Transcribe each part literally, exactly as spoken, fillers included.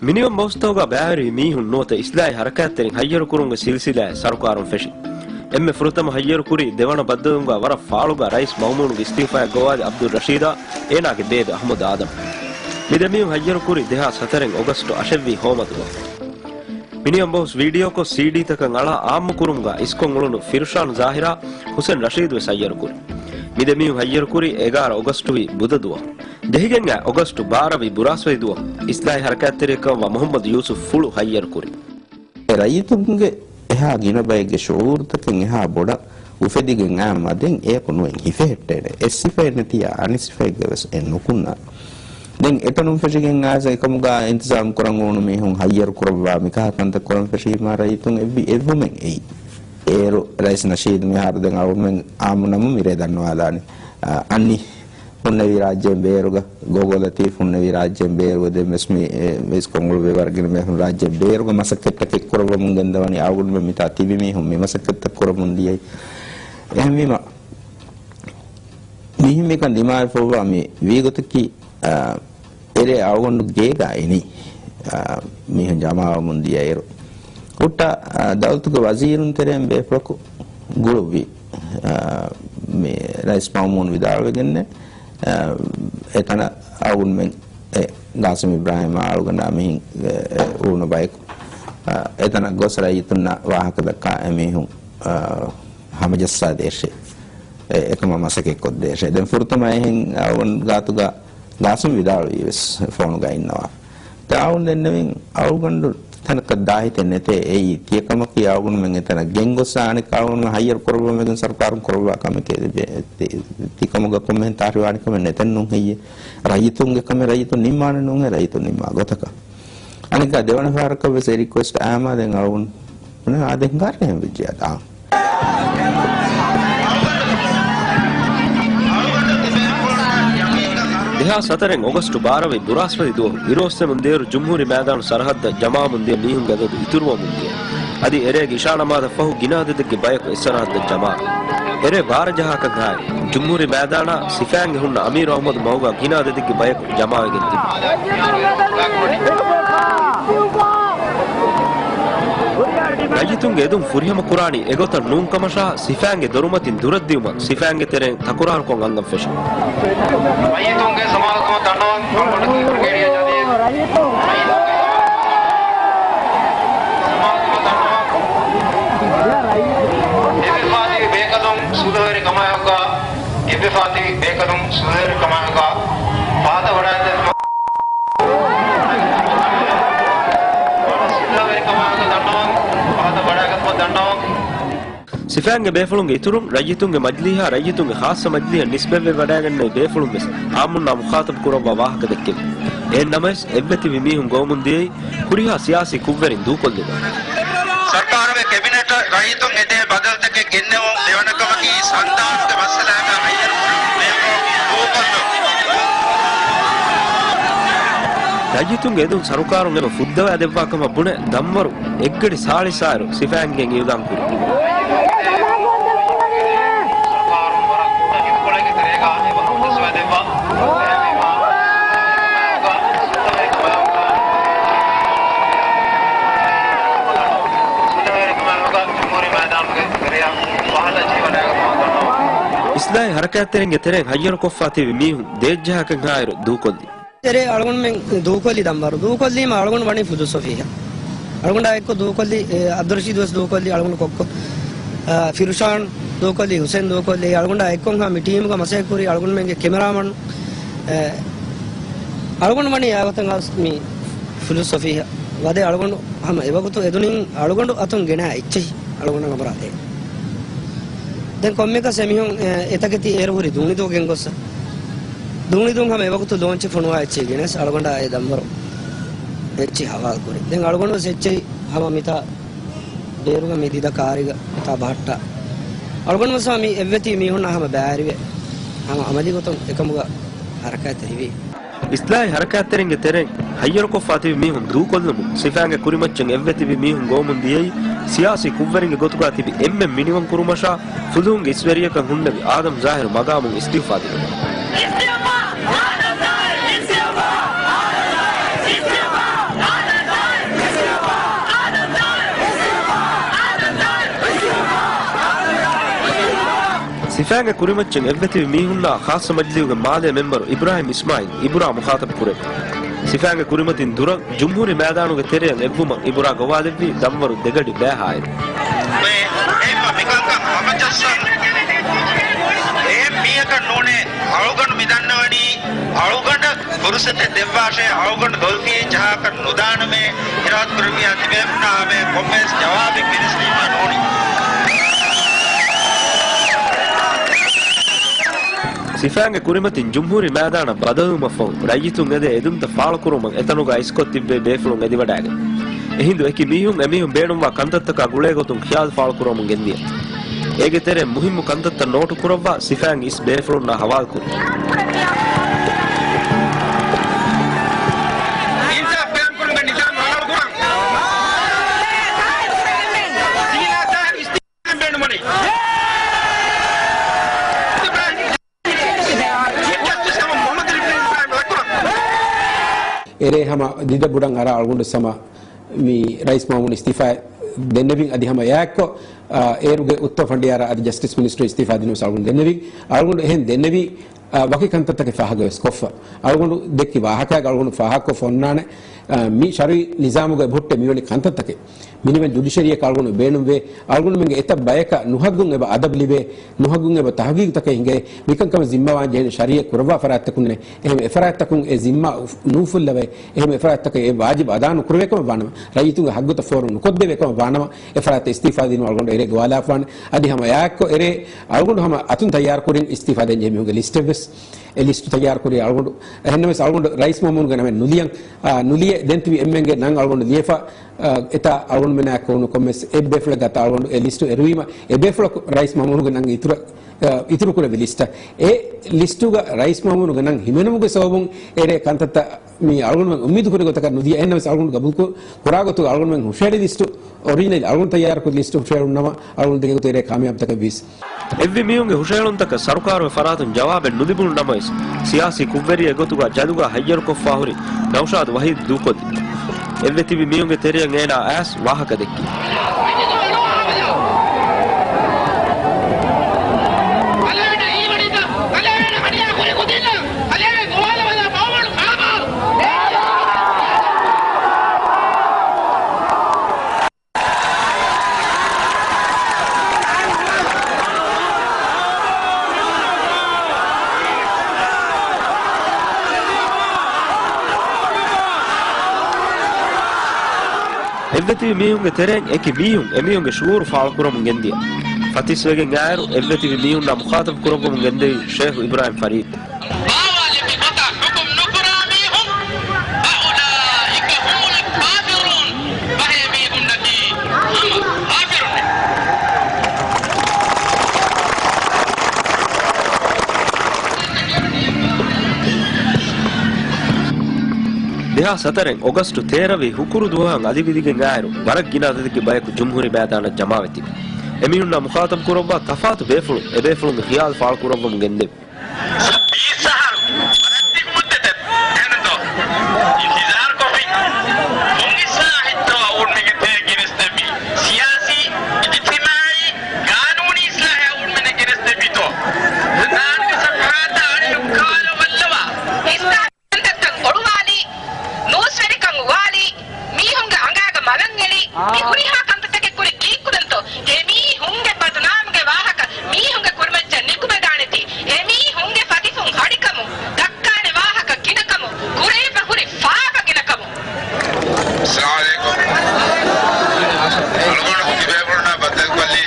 މިނިވަން ބަހުސްތަކުގަ ބައިވެރިވި މީހުން ނުވަތަ އިސްލާހީ ހަރަކާތްތެރިން ހައްޔަރުކުރުމުގެ ސިލްސިލާއެއް ސަރުކާރުން ފެށި. އެންމެ ފުރަތަމަ ހައްޔަރުކުރީ ދެވަނަ ބައްދަލުވުމުގަ ވަރަށް ފާޅުގަ ރައީސް މައުމޫނުގެ އިސްތިއުފާއަށް ގޮވާލި އަބްދުއް ރަޝީދާ އޭނާގެ ބޭބެ އަޙްމަދު އާދަމް. މި ދެމީހުން ހައްޔަރުކުރީ ދެހާސް ހަތަރެއް އޮގަސްޓު އަށެއްވީ ހޯމަ ދުވަހު. މިނިވަން ބަހުސް ވީޑިއޯކޮށް ސީޑީތަކަށް އަޅާ އާއްމުކުރުމުގަ އިސްކޮށް އުޅުނު ފިރުޝާން ޒާހިރާ، ހުސެން ރަޝީދުވެސް ހައްޔަރުކުރި. މި ދެމީހުން ހައްޔަރުކުރީ އެގާރަ އޮގަސްޓުވީ ބުދަ ދުވަހު. ޖެހިގެން އައި އޮގަސްޓު ބާރަވީ ބުރާސްފަތި ދުވަހު އިސްލާހީ ހަރަކާތްތެރިއަކަށްވާ މުޙައްމަދު ޔޫސުފް ފުޅު ހައްޔަރުކުރި. އެ ރައްޔިތުންގެ އެހާ ގިނަ ބައެއްގެ ޝުޢޫރުތަކެއް އެހާ ބޮޑަށް އުފެދިގެން އައި މަދެން އެޔަކު ނުއެއް ހިފެހެއްޓޭނެ. އެއް ސިފައެއް ނެތިއްޔާ އަނެއް ސިފައެއްގަވެސް އެ ނުކުންނާނެ. ދެން އެތަނުން ފެށިގެން އައިސް އެކަމުގަ އިންތިޒާމް ކުރަން އުޅުނު މީހުން ހައްޔަރު ކުރައްވާ މިކަހަލަ ކަންތައް ކުރަން ފެށީމާ ރައްޔިތުން އެއްވި އެއްވުމެއް އެއީ. އޭރު ރައީސް ނަޝީދު މިހާރު ދެން އަޅުގަނޑުމެން އާއްމު ނަމުން މިރޭ ދަންނަވާލާނީ. އަ، އަންނި ހުންނެވި ރާއްޖޭން ބޭރުގަ، ގޯގޯ ލަތީފް ހުންނެވި ރާއްޖޭން ބޭރުގަ ދެން ވެސް މި، އެ، ވެސް ކޮންއުޅުއްވި ވަރަށް ގިނަ މީހުން ރާއްޖޭން ބޭރުގަ މަސައްކަތްތަކެއް ކުރައްވަމުން ގެންދަވަނީ. އަޅުގަނޑުމެން މިތާ ތިބި މީހުން މި މަސައްކަތްތައް ކުރަމުން ދިޔައީ. އެހެންވީމަ، މިހެން މިކަން ދިމާވެފައިވާ މި ވީގޮތަކީ، އާ، އެރޭ އަޅުގަނޑު ގޭގަ އިނީ، އާ، މީހުން ޖަމާވަމުން ދިޔައިރު. ހުއްޓާ، އާ، ދައުލަތުގެ ވަޒީރުން ތެރެއިން ބޭފުޅަކު ގުޅުއްވި، އާ، މި ރައީސް މައުމޫން ވިދާޅުވެގެންނެއް، އާ، އެތަނަށް އަޅުގަނޑުމެން އެ ގާސިމް އިބްރާހިމް އަޅުގަނޑާ މިހެން، އެ، އެ، އުޅުނު ބަޔަކު، އާ، އެތަނަށް ގޮސް ރައްޔިތުންނަށް ވާހަކަ ދައްކާ އެމީހުން، އާ، ހަމަޖައްސާދޭށޭ. އެ، އެކަމަށް މަސައްކަތް ކޮށްދޭށޭ. ދެން ފުރަތަމަ އެހެން އަޅުގަނޑު ގާތުގަ ގާސިމް ވިދާޅުވީ ވެސް ފޯނުގަ އިންނަވާ. ދެން އަޅުގަނޑު ދެންނެވިން އަޅުގަނޑު ތަނަކަށް ދާހިތެއް ނެތޭ. އެއީ ތިޔަކަމަކީ އަޅުގަނޑުމެން އެތަނަށް ގެންގޮސް އަނެއްކާ އަޅުގަނޑުމެން ހައްޔަރު ކުރައްވަމެގެން ސަރުކާރުން ކުރައްވާ ކަމެކޭ. ތި، ތި، ތިކަމުގަ ކޮންމެހެން ތާށިވާނެ ކަމެއް ނެތެއްނޫން ހެއްޔޭ؟ ރައްޔިތުންގެ ކަމެއް ރައްޔިތުން ނިންމާނެ ނޫނޭ ރައްޔިތުން ނިންމާ ގޮތަކަށް. އަނެއްކާ ދެވަނަ ފަހަރަކަށް ވެސް އެ ރިކުއެސްޓް އައީމާ ދެން އަޅުގަނޑު އާ، ދެން ހަރެއް ވެއްޖެ އާ. ދެހާސް ހަތަރެއް އޮގަސްޓު ބާރަވައި ބުރާސްފަތި ދުވަހު އިރުއޮއްސެމުން ދޭއިރު ޖުމްހޫރީ މައިދާނު ސަރަހައްދަށް ޖަމާވަމުން ދިޔަ މީހުންގެ އަދަދު އިތުރުވަމުން ދިޔަ. އަދި އެރޭގެ އިޝާ ނަމާދަށް ފަހު ގިނަ އަދަދެއްގެ ބަޔަކު އެއްސަރަހައްދަށް ޖަމާވި. އެރޭ ބާރަ ޖަހާކަށް ހާއިރު، ޖުމްހޫރީ މައިދާނާ ސިފައިންގެ ހުންނަ އަމީރު އަޙްމަދު މަގުގާ ގިނަ އަދަދެއްގެ ބަޔަކު ޖަމާވެގެން ތިބި. ރައްޔިތުންގެ އެދުން ފުރިހަމަ ކުރާނީ އެގޮތަށް ނޫން ކަމަށާ، ސިފައިންގެ ދޮރުމަތިން ދުރަށް ދިޔުމަށް ސިފައިންގެ ތެރެއިން ތަކުރާރުކޮށް އަންގަން ފެށި. ރައްޔިތުންގެ ސަމާލުކަމަށް ދަންނަވަން، ބްރިގޭޑިއަރ ޖަލީލް. ސަމާލުކަމަށް ދަންނަވަން. އެއްވެފާތި ބޭކަލުން ސުލުހުވެރިކަމާއެކުގަ، އެއްވެފާތި ބޭކަލުން ސުލުހުވެރިކަމާއެކުގަ ފަހަތަށް ވަޑައިގަތުމަށް، ސުލުހުވެރިކަމާއެކުގަ ދަންނަވަން، ފަހަތަށް ވަޑައިގަތުމަށް ދަންނަވަން. ސިފައިންގެ ބޭފުޅުންގެ އިތުރުން، ރައްޔިތުންގެ މަޖިލީހާ ރައްޔިތުންގެ ޚާއްޞަ މަޖިލީހަށް ނިސްބަތްވެ ވަޑައިގެންނެވި ބޭފުޅުން ވެސް އާއްމުންނާ މުޚާޠަބު ކުރައްވާ ވާހަކަ ދެއްކެވި. އެހެން ނަމަވެސް، އެއްވެ ތިބި މީހުން ގޮވަމުން ދިޔައީ ހުރިހާ ސިޔާސީ ކުށްވެރިން ދޫކޮށްލުމަށް. ސަރުކާރުގެ ކެބިނެޓަށް ރައްޔިތުން އެދޭ ބަދަލުތަކެއް ގެންނެވުން، ދެވަނަ ކަމަކީ ސަންދާނުގެ މައްސަލާގަ ހައްޔަރުކުރުން ބޭފުޅުން ދޫކޮށްލުން. ރައްޔިތުންގެ އެދުން ސަރުކާރުން އެބަ ފުއްދަވާ ދެއްވާ ކަމަށް ބުނެ ދަންވަރު އެއްގަޑި ސާޅީސް އާއިރު ސިފައިންގެ އިއުލާން ކުރި. އިސްލާހީ ހަރަކާތްތެރިންގެ ތެރެއިން ހައްޔަރުކޮށްފާ ތިބި މީހުން ދޭއްޖަހާކަށް އާއިރު ދޫކޮށްލި. ތެރޭ އަޅުގަނޑުމެން ދޫކޮށްލި ދަންވަރު. ދޫކޮށްލީމަ އަޅުގަނޑު ވަނީ ފުލުސް އޮފީހަށް. އަޅުގަނޑާ އެއްކޮށް ދޫކޮށްލި، އެ، އަބްދުއްރަޝީދު ވެސް ދޫކޮށްލި، އަޅުގަނޑު ކޮއްކޮ، އާ، ފިރުޝާން ދޫކޮށްލި، ހުސެން ދޫކޮށްލި، އަޅުގަނޑާ އެއްކޮށް ހަމަ ޓީމުގަ މަސައްކަތް ކުރި އަޅުގަނޑުމެންގެ ކެމެރާމަން، އެ، އަޅުގަނޑު ވަނީ އާގޮތަށް އަސް މި ފުލުސް އޮފީހަށް. ވަދެ އަޅުގަނޑު ހަމަ އެވަގުތު އެދުނިން އަޅުގަނޑު އަތުން ގެނައި އެއްޗެހި އަޅުގަނޑަށް އަނބުރާ ދޭ. ދެން ކޮންމެކަސް އެމީހުން، އެ، އެތަކެތި އޭރު ހުރި ދޫނިދޫ ގެންގޮއްސަ. ދޫނިދޫން ހަމަ އެވަގުތު ލޯންޗެއް ފޮނުވާ އެއްޗެހި ގެނެސް އަޅުގަނޑާ އެ ދަންވަރު އެއްޗެހި ހަވާލު ކުރި. ދެން އަޅުގަނޑު ވެސް އެއްޗެހި ހަމަ މިތާ ބޭރުގަ މި ދިދަ ކާރިގަ މިތާ ބަހައްޓާ. އަޅުގަނޑު ވެސް ހަމަ މި އެއްވެތި މީހުންނާ ހަމަ ބައިވެރިވެ ހަމަ އަމަލީ ގޮތުން އެކަމުގަ ހަރަކާތްތެރިވީ. އިސްލާހީ ހަރަކާތްތެރިންގެ ތެރެއިން ހައްޔަރުކޮށްފާ ތިބި މީހުން ދޫކޮށްލުމުން ސިފައިންގެ ކުރިމައްޗަށް އެއްވެ ތިބި މީހުން ގޮވަމުން ދިޔައީ ސިޔާސީ ކުށްވެރިންގެ ގޮތުގަ ތިބި އެންމެން މިނިވަން ކުރުމަށާ ފުލުހުންގެ އިސްވެރިޔަކަށް ހުންނެވި އާދަމް ޒާހިރު މަގާމުން އިސްތިއުފާ ދިނުމަށް. ސިފައިންގެ ކުރިމައްޗަށް އެއްވެތިވި މީހުންނާ ޚާއްޞަ މަޖިލީހުގެ މާލޭ މެމްބަރު އިބްރާހިމް އިސްމާއީލް އިބުރާ މުޚާޠަބު ކުރޭ. ސިފައިންގެ ކުރިމަތިން ދުރަށް ޖުމްހޫރީ މައިދާނުގެ ތެރެއަށް އެއްވުމަށް އިބުރާ ގޮވާލެއްވީ ދަންވަރު ދެގަޑި ބައިހާއިރު. މިކަންކަން ހަމަޖައްސަން އެހެން މީހަކަށް ނޫނޭ. އަޅުގަނޑު މިދަންނަވަނީ އަޅުގަނޑަށް ފުރުސަތެއް ދެއްވާށޭ، އަޅުގަނޑު ގަލްތީއެއް ޖަހާކަށް ނުދާނަމޭ، އިރާދަކުރެއްވިޔާ ތިބޭފުންނާ ހަމަޔަށް ކޮންމެވެސް ޖަވާބެއް ގެނެސްދީމާ ނޫނީ. ސިފައިންގެ ކުރިމަތިން ޖުމްހޫރީ މައިދާނަށް ބަދަލުވުމަށްފަހު، ރައްޔިތުން އެދޭ އެދުންތައް ފާޅުކުރުމަށް އެތަނުގަ އިސްކޮށް ތިއްބެވި ބޭފުޅުން އެދިވަޑައިގެން. އެހިނދު އެކި މީހުން އެމީހުން ބޭނުންވާ ކަންތައްތަކާ ގުޅޭގޮތުން ޚިޔާލު ފާޅުކުރަމުން ގެންދިޔަ. އޭގެ ތެރެއިން މުހިއްމު ކަންތައްތައް ނޯޓު ކުރައްވާ ސިފައިން އިސް ބޭފުޅުންނާ ހަވާލުކުރި. އިންސާފް ޤާއިމްކުރުމުގެ ނިޒާމް ހަވާލުކުރަން. ސީނާތާ އިސްތިފާ ބޭނުންވަނީ. އެރޭ ހަމަ ދިދަ ބުޑަށް އަރާ އަޅުގަނޑު ހަމަ މި ރައީސް މައުމޫނު އިސްތިފާ ދެންނެވިން އަދި ހަމަ އެއާއެއްކޮށް، އާ، އޭރުގެ އުއްތަށް ފަނޑިޔާރާ އަދި ޖަސްޓިސް މިނިސްޓަރު އިސްތިފާ ދިނުން އަޅުގަނޑު ދެންނެވިން. އަޅުގަނޑު އެހެން ދެންނެވި، އާ، ވަކި ކަންތައްތަކެއް ފާހަގަވެސް ކޮށްފަ. އަޅުގަނޑު ދެއްކި ވާހަކައިގަ އަޅުގަނޑު ފާހަގަކޮށް އޮންނާނެ، އާ، މި ޝަރުއީ ނިޒާމުގަ އެބަހުއްޓޭ މިވަނީ ކަންތައްތަކެއް. މިނިވަން ޖުޑިޝަރީއަކަށް އަޅުގަނޑު ބޭނުންވޭ، އަޅުގަނޑުމެންގެ އެތައް ބަޔަކަށް ނުހައްގުން އެބަ އަދަބު ލިބޭ، ނުހައްގުން އެބަ ތަހުގީގުތަކެއް ހިނގޭ، މިކަންކަމަށް ޒިންމާވާން ޖެހޭނެ ޝަރީއަތް ކުރައްވާ ފަރާތްތަކުންނޭ. އެހެން އެފަރާތްތަކުން އެ ޒިންމާ ނޫފުއްލަވައި، އެހެން އެފަރާތްތަކަށް އެ ވާޖިބު އަދާ ނުކުރެވޭކަމަށް ވާނަމަ، ރައްޔިތުންގެ ހައްގުތައް ފޯރު ނުކޮށްދެވޭކަމަށް ވާނަމަ، އެފަރާތަށް އިސްތިއިފާ ދިނުން އަޅުގަނޑު އެރޭ ގޮވާލާފާނެ. އަދި ހަމަ އެއާއެއްކޮށް އެރޭ އަޅުގަނޑު ހަމަ އަތުން ތައްޔާރުކުރިން އިސްތިއިފާ ދޭން ޖެހޭ މީހުންގެ ލިސްޓެއްވެސް އެ ލިސްޓު ތައްޔާރުކުރީ އަޅުގަނޑު. އެހެންނަމަވެސް އަޅުގަނޑު ރައީސް މައުމޫނުގެ ނަމެއް ނުލިޔަން، އާ، ނުލިޔެ ދެން ތިބި އެންމެންގެ ނަން އަޅުގަނޑު ލިޔެފަ، އާ، އެތާ އަޅުގަނޑުމެނާ ކޮންމެސް އެއްބޭފުޅެއްގަ އަޅުގަނޑު އެ ލިސްޓު އެރުވީމަ، އެބޭފުޅަކު ރައީސް މައުމޫނުގެ ނަން އިތުރަށް، އާ، އިތުރުކުރެއްވި ލިސްޓަށް. އެ ލިސްޓުގަ ރައީސް މައުމޫނުގެ ނަން ހިމެނުމުގެ ސަބަބުން އެރޭ ކަންތައްތައް މި އަޅުގަނޑުމެން އުއްމީދު ކުރި ގޮތަކަށް ނުދިޔަ. އެހެންނަމަވެސް އަޅުގަނޑު ގަބޫލު ކު-، ކުރާ ގޮތުގަ އަޅުގަނޑުމެން ހުށަހެޅި ލިސްޓު، އޮރިޖިނަލް އަޅުގަނޑު ތައްޔާރުކުރި ލިސްޓު ހުށަހެޅުން ނަމަ، އަޅުގަނޑު ދެން އެގޮތު އެރޭ ކާމިޔާބުތަކެއް ވީސް. އެއްވެ މީހުންގެ ހުށަހެޅުންތަކަށް ސަރުކާރުގެ ފަރާތުން ޖަވާބެއް ނުލިބުނު ނަމަވެސް، ސިޔާސީ ކުށްވެރިއެއް ގޮތުގަ ޖަލުގަ ހައްޔަރުކޮށްފާ ހުރި ނައުޝާދު ވަހީދު ދޫކޮށްލި. އެއްވެ ތިބި މީހުންގެ ތެރެއަށް އޭނާ އައިސް ވާހަކަ ދެއްކި. އެއްވެތިވި މީހުންގެ ތެރެއިން އެކި މީހުން އެމީހުންގެ ޝުއޫރު ފާޅުކުރަމުން ގެންދިޔަ. ފަތިސްވެގެން އާއިރު އެއްވެތިވި މީހުންނާ މުޚާޠަބު ކުރައްވަމުން ގެންދެވި ޝޭޚް އިބްރާހިމް ފަރީދު. ބާވާލެއްވި ގޮތަށް ޙުކުމް ނުކުރާ މީހުން، أولئك هم الكافرون، ފަހޭ މީހުންނަކީ ހަމަ ކާފިރުންނޭ. ދެހާސް ހަތަރެއް އޮގަސްޓު ތޭރަ ވި ހުކުރު ދުވަހަށް އަލިވިލިގެން އާއިރު، ވަރަށް ގިނަ އަދަދެއްގެ ބަޔަކު ޖުމްހޫރީ މައިދާނަށް ޖަމާވެތި. އެމީހުންނާ މުޚާޠަބު ކުރައްވާ ތަފާތު ބޭފުޅުން އެބޭފުޅުންގެ ޚިޔާލު ފާޅުކުރައްވަމުން ގެންދެވި. ބީސް އަހަރު ވަރަށް ދިގު މުއްދަތެއް އެހެންދޯ އިންތިޒާރު ކޮށްފި. ކޮން އިސްލާހެއްތޯ އަޅުގަނޑުމެންގެ ތެރެއަށް ގެނެސްދެއްވީ؟ ސިޔާސީ، އިޖްތިމާޢީ، ގާނޫނީ އިސްލާހެއް އަޅުގަނޑުމެންނަށް ގެނެސްދެއްވީތޯ؟ ދާންގެ ސަފުރާތައް އަނިހުއްކާލަވައްލަވާ. ކަންތައްތައް އޮޅުވާލީ، ނޫސްވެރިކަން އުވާލީ، މީހުންގެ އަނގާގަ މަލަން އެޅި، މި ހުރިހާ ކަންތައްތަކެއް ކުރި ކީއްކުރަންތޯ؟ އެމީހުންގެ ބަދުނާމުގެ ވާހަކަ މީހުންގެ ކުރިމައްޗަށް ނިކުމެދާނެތީ، އެމީހުންގެ ފަތިފުން ހަޑިކަމުން، ދައްކާނެ ވާހަކަ ގިނަކަމުން، ކުރެވިފަ ހުރި ފާފަ ގިނަކަމުން. އައްސަލާމު ޢަލައިކުމް. އަޅުގަނޑު ތިބޭފުޅުންނާ ބައްދަލުކޮށްލީ،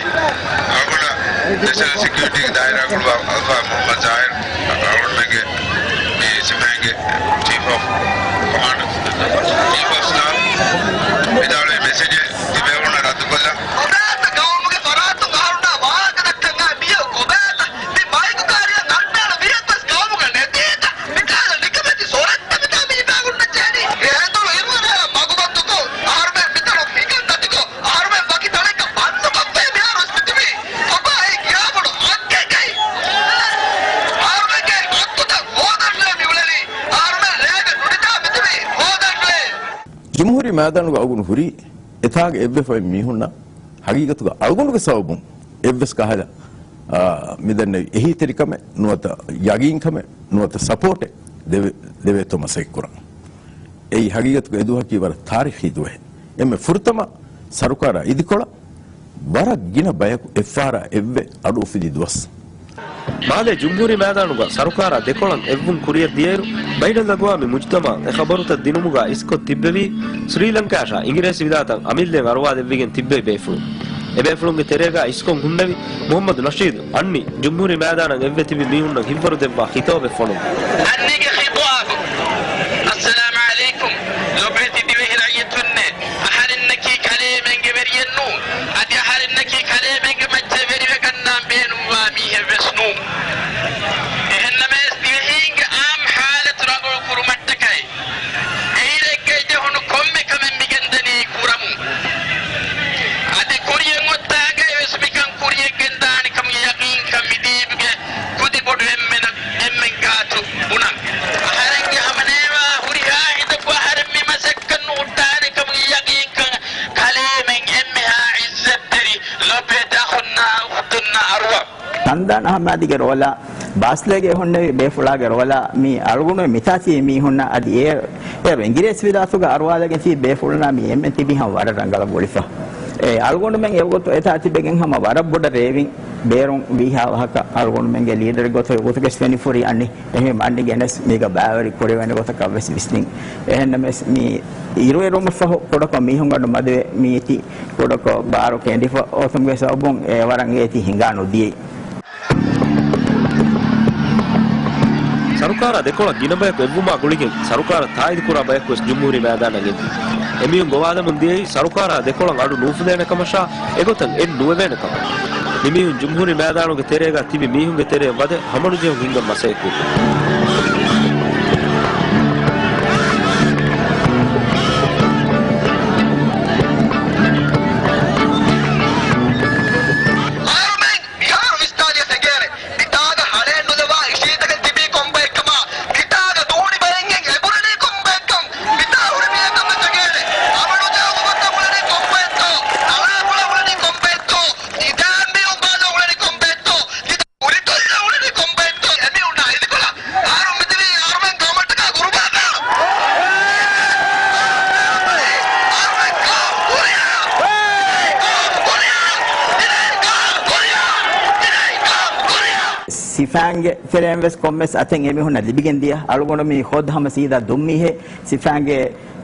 އަޅުގަނޑަށް ނޭޝަނަލް ސެކިއުރިޓީގެ ދާއިރާގަ އުޅުއްވާ އަލްފާ މުޙައްމަދު ޒާހިރު، އަޅުގަނޑުމެންގެ މި ސިފައިންގެ ޗީފް އޮފް ކޮމާންޑަރ، ޗީފް އޮފް ސްޓާފް ވިދާޅުވި މެސެޖެއް ތިބޭފުޅުންނަށް ރައްދުކޮށްލަން. ކޮބާތަ ގައުމުގެ ފަރާތުން އަހަރުންނާ ވާހަކަ ދައްކަން އާ މިއަދު ކޮބާތަ؟ މި މައިކު ކާރިއަށް އަންނާނެ މީހަކުވެސް ގައުމުގަ ނެތީތަ؟ މިކަހަލަ ނިކަމެތި ސޮރަށްތަ މިތާ މީ ހިފާގުންނަ ޖެހެނީ؟ އެހެންދުޅު އިރުއަރާ މަގުބަންދުކޮށް، އަހަރުމެން މިތަނުން ހިނގަން ނަތިކޮށް، އަހަރުމެން ވަކި ތަނެއްގަ ބަންދުކޮށްފައި މިހާރުވެސް މިތިބީ. ކޮބާ އެ ކިޔާ ބޮޑު ހައްގެއްގައި؟ އަހަރުމެންގެ ހައްގުތައް ހޯދަންވޭ މިއުޅެނީ. އަހަރުމެން ރޭގަ ނުނިދާ މިތިބީ ހޯދަންވޭ. ޖުމްހޫރީ މައިދާނުގަ އަޅުގަނޑު ހުރީ އެތާގަ އެއްވެފައި މީހުންނަށް ހަގީގަތުގަ އަޅުގަނޑުގެ ސަބަބުން އެއްވެސް ކަހަލަ އާ، މިދެންނެވި އެހީތެރިކަމެއް ނުވަތަ ޔަގީންކަމެއް ނުވަތަ ސަޕޯޓެއް ދެވެ-، ދެވޭތޯ މަސައްކަތްކުރަން. އެއީ ހަގީގަތުގަ އެދުވަހަކީ ވަރަށް ތާރީޚީ ދުވަހެއް. އެންމެ ފުރަތަމަ ސަރުކާރާ އިދިކޮޅަށް ވަރަށް ގިނަ ބަޔަކު އެއްފަހަރާ އެއްވެ އަޑު އުފިދި ދުވަސް. މާލޭ ޖުމްހޫރީ މައިދާނުގަ ސަރުކާރާ ދެކޮޅަށް އެއްވުން ކުރިޔަށް ދިޔައިރު، ބައިނަލްއަގުވާމީ މުޖުތަމަޢަށް އެ ޚަބަރުތައް ދިނުމުގަ އިސްކޮށް ތިއްބެވީ، ސްރީލަންކާއަށާ އިނގިރޭސިވިލާތަށް އަމިއްލައިން އަރުވާލެއްވިގެން ތިއްބެވި ބޭފުޅުން. އެބޭފުޅުންގެ ތެރޭގަ އިސްކޮށް ހުންނެވި މުޙައްމަދު ނަޝީދު އަންނި ޖުމްހޫރީ މައިދާނަށް އެއްވެ ތިބި މީހުންނަށް ހިތްވަރު ދެއްވާ ޚިޠާބެއް ފޮނުއްވި. އަންނީގެ ޚިޠާބު. އައްސަލާމް ޢަލައިކުމް. ލޮބުވެތި ދިވެހި ރައްޔިތުންނޭ، އަހަރެންނަކީ ކަލޭމެންގެ ވެރިއެއް ނޫން. އަދި އަހަރެންނަކީ ކަލޭމެންގެ މައްޗަށް ވެރިވެގަންނާން ބޭނުންވާ މީހެއް ވެސް ނޫން. އެހެންނަމަވެސް، ދިވެހީންގެ އާއްމު ޙާލަތު ރަނގަޅު ކުރުމަށްޓަކައި، އެއިރެއްގައި ޖެހުނު ކޮންމެ ކަމެއް މިގެންދަނީ ކުރަމުން. އަދި ކުރިޔަށް އޮތާގައި ވެސް މިކަން ކުރިޔަށް ގެންދާނެ ކަމުގެ ޔަގީންކަން މި ދީބުގެ ކުދިބޮޑު އެންމެނަށް، އެންމެން ގާތު ބުނަން. އަހަރެންގެ ހަމަ ނޭވާ ހުރިހާ ހިނދަކު އަހަރެން މި މަސައްކަތް ނުހުއްޓާނެ ކަމުގެ ޔަގީންކަން ކަލޭމެން އެންމެހާ ޢިއްޒަތްތެރި ލޮބުވެތި އަޚުންނާ އުޚްތުންނާ އަރުވަ. ހަނދާން އަޙްމަދީގެ ރޯލާ، ބާސްލޭގެ އެހުންނެވި ބޭފުޅާގެ ރޯލާ، މީ އަޅުގަނޑުމެން މިތާ ތިބި މީހުންނަށް އަދި އޭރު، އޭރު އިނގިރޭސިވިލާތުގަ އަރުވާލައިގެން ތިބި ބޭފުޅުންނާ މި އެންމެން ތިބީ ހަމަ ވަރަށް ރަނގަޅަށް ގުޅިފަ. އެ އަޅުގަނޑުމެން އެގޮތު އެތާ ތިބެގެން ހަމަ ވަރަށް ބޮޑަށް ރޭވިން ބޭރުން ވީހާ ވާހަކަ އަޅުގަނޑުމެންގެ ލީޑަރެއް ގޮތުގަ ގޮތުގަސް ފެނިފުރި އަންނި. އެހެން އަންނި ގެނެސް މީގަ ބައިވެރި ކުރެވޭނެ ގޮތަކަށް ވެސް ވިސްނިން. އެހެންނަމަވެސް މި އިރުއެރުމަށްފަހު ކުޑަކޮށް މީހުންގަނޑު މަދުވެ މީތި ކުޑަކޮށް ބާރު ކެނޑިފަ އޮތުމުގެ ސަބަބުން އެ ވަރަށް އޭތި ހިނގާ ނުދިޔައީ. ސަރުކާރާ ދެކޮޅަށް ގިނަ ބަޔަކު އެއްވުމާ ގުޅިގެން ސަރުކާރަށް ތާއީދު ކުރާ ބަޔަކު ވެސް ޖުމްހޫރީ މައިދާނަށް އެދި. އެމީހުން ގޮވާލަމުން ދިޔައީ ސަރުކާރާ ދެކޮޅަށް އަޑު ނޫފުދޭނެ ކަމަށާ އެގޮތަށް އެއް ނުވެވޭނެ ކަމަށް. މިމީހުން ޖުމްހޫރީ މައިދާނުގެ ތެރޭގަ ތިބި މީހުންގެ ތެރެއަށް ވަދެ ހަމަނުޖެހުން ހިންގަން މަސައްކަތް ކުރި. މިހާރު ވިސްނާލިޔަސް އެނގޭނެ، މިތާގަ ހަޅޭއް ނުލަވާ އިށީތަކެއް ތިބީ ކޮންބައެއްކަމާ، މިތާގަ ދޫނި ބައެއްގެ އެބުރެނީ ކޮންބައެއްކަން، މިތާ ހުރި މީހަކަށް ވެސް އެނގޭނެ. ހަމަނުޖެހުމުގަ އުޅެނީ ކޮންބައެއްތޯ، ތަޅާފުޅަށް އުޅެނީ ކޮންބައެއްތޯ، ނިދާން މިއުނގާލަށް އުޅެނީ ކޮންބައެއްތޯ، ކިތައް ކުރިތޮއްލަށް އުޅެނީ ކޮންބައެއްތޯ، އެމީހުންނާ އިދިކޮޅަށް އަހަރުން މިތިބީ އަހަރުމެން ގައުމަށްޓަކާ ގުރުބާތާ. ސިފައިންގެ ތެރެއިން ވެސް ކޮންމެސް އަތެއް އެމީހުންނަށް ލިބިގެން ދިޔަ. އަޅުގަނޑު މީ ޚުދް ހަމަ ސީދާ ދުންމީހެއް. ސިފައިންގެ،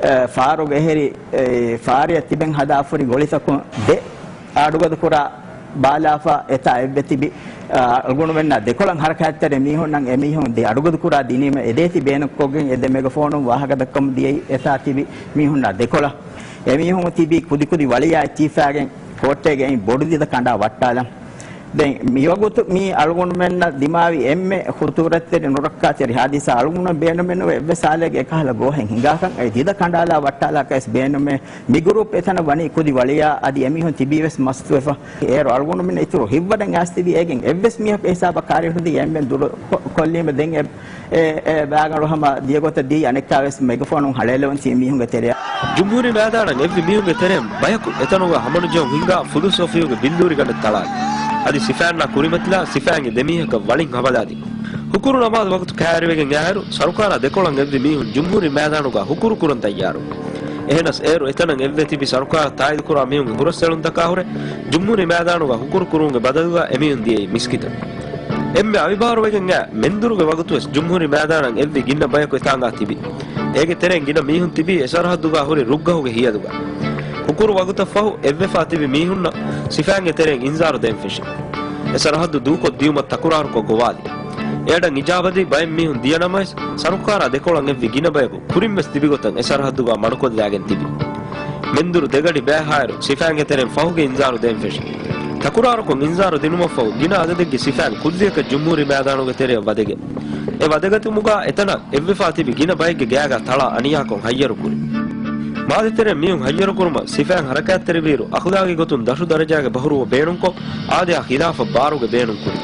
އެ، ފާރުގެ އެހެރި، އެ، ފާރިއަށް ތިބެން ހަދާފަ ހުރި ގޮޅިތަކުން ދެ އަޑުގަދަ ކުރާ ބާލާފަ އެތާ އެއްވެ ތިބި، އަ، އަޅުގަނޑުމެންނާ ދެކޮޅަށް ހަރަކާތްތެރި މީހުންނަށް އެމީހުން ދެ އަޑުގަދަ ކުރާ ދިނީމަ އެދޭތި ބޭނުންކޮށްގެން އެ ދެ މެގަފޯނުން ވާހަކަ ދައްކަމުން ދިޔައީ އެތާ ތިބި މީހުންނާ ދެކޮޅަށް. އެމީހުން ތިބީ ކުދިކުދި ވަޅިއާ އެއްޗިހިފާގެން ކޯއްޓޭގެ އެއިން ބޮޑު ދިދަ ކަނޑާ ވައްޓާލަން. ދެން މިވަގުތު މީ އަޅުގަނޑުމެންނަށް ދިމާވި އެންމެ ޚުތޫރަތްތެރި ނުރައްކާތެރި ހާދިސާ. އަޅުގަނޑު ބޭނުމެއް ނުވޭ އެއްވެސް ހާލެއްގެ އެކަހަލަ ގޯހެއް ހިނގާކަން. އެ ދިދަ ކަނޑާލާ ވައްޓާލާކަށް ވެސް ބޭނުމެއް. މި ގުރޫޕް އެތަނަށް ވަނީ ކުދި ވަޅިއާ އަދި އެމީހުން ތިބީ ވެސް މަސްތުވެފަ. އޭރު އަޅުގަނޑުމެން އިތުރު ހިތްވަޑައިގެން އައިސް ތިބީ އޭގެން އެއްވެސް މީހަކު އެހިސާބަށް ކާރިއެއް ނުދީ އެންމެން ދުރު ކޮ-، ކޮށްލީމަ ދެން އެ، އެ، އެ ބާގަނޑު ހަމަ ދިޔަގޮތަށް ދީ އަނެއްކާ ވެސް މެގަފޯނުން ހަޅޭލެވުން ތިބި މީހުންގެ ތެރެއަށް. ޖުމްހޫރީ މައިދާނަށް އެއްވި މީހުންގެ ތެރެއިން ބަޔަކު އެތަނުގަ ހަމަނުޖެހުން ހިނގާ ފުލުސް އޮފީހުގެ ބިއްލޫރިގަނޑެއް ތަޅާލި. އަދި ސިފައިންނާ ކުރިމަތިލާ ސިފައިންގެ ދެމީހަކަށް ވަޅިން ހަވާލާދިން. ހުކުރު ނަމާދު ވަގުތު ކައިރިވެގެން އައިއިރު، ސަރުކާރާ ދެކޮޅަށް އެއްވި މީހުން ޖުމްހޫރީ މައިދާނުގަ ހުކުރު ކުރަން ތައްޔާރު. އެހެނަސް އޭރު އެތަނަށް އެއްވެ ތިބި ސަރުކާރަށް ތާއީދުކުރާ މީހުންގެ ހުރަސްއެޅުންތަކާ ހުރެ، ޖުމްހޫރީ މައިދާނުގަ ހުކުރު ކުރުމުގެ ބަދަލުގަ އެމީހުން ދިޔައީ މިސްކިތަށް. އެންމެ އަވިބާރުވެގެން އައި މެންދުރުގެ ވަގުތުވެސް ޖުމްހޫރީ މައިދާނަށް އެއްވި ގިނަ ބަޔަކު އެތާނގާ ތިބި. އޭގެ ތެރެއިން ގިނަ މީހުން ތިބީ އެ ސަރަހައްދުގާ ހުރި ރުއްގަހުގެ ހިޔަލުގަ. ހުކުރު ވަގުތަށްފަހު އެއްވެފާ ތިބި މީހުންނަށް ސިފައިންގެ ތެރެއިން އިންޒާރު ދޭން ފެށި. އެ ސަރަހައްދު ދޫކޮށް ދިޔުމަށް ތަކުރާރުކޮށް ގޮވާލި. އެއަޑަށް އިޖާބަދީ ބައެއް މީހުން ދިޔަ ނަމަވެސް، ސަރުކާރާ ދެކޮޅަށް އެއްވި ގިނަ ބަޔަކު ކުރިންވެސް ތިބިގޮތަށް އެ ސަރަހައްދުގާ މަޑުކޮށްލާގެން ތިބި. މެންދުރު ދެގަޑި ބައިހާއިރު، ސިފައިންގެ ތެރެއިން ފަހުގެ އިންޒާރު ދޭން ފެށި. ތަކުރާރުކޮށް އިންޒާރު ދިނުމަށްފަހު، ގިނަ އަދަދެއްގެ ސިފައިން ކުއްލިއަކަށް ޖުމްހޫރީ މައިދާނުގެ ތެރެއަށް ވަދެގެން، އެ ވަދެގަތުމުގާ އެތަނަށް އެއްވެފާ ތިބި ގިނަ ބައެއްގެ ގާގާ ތަޅާ އަނިޔާކޮށް ހައްޔަރުކުރި. މާލެ ތެރޭ މީހުން ހައްޔަރުކުރުމަށް ސިފައިން ހަރަކާތްތެރިވިއިރު، އަޚްލާގީ ގޮތުން ދަށު ދަރަޖާގެ ބަހުރުވަ ބޭނުންކޮށް، އާދަޔާ ޚިލާފަށް ބާރުގެ ބޭނުން ކުރި.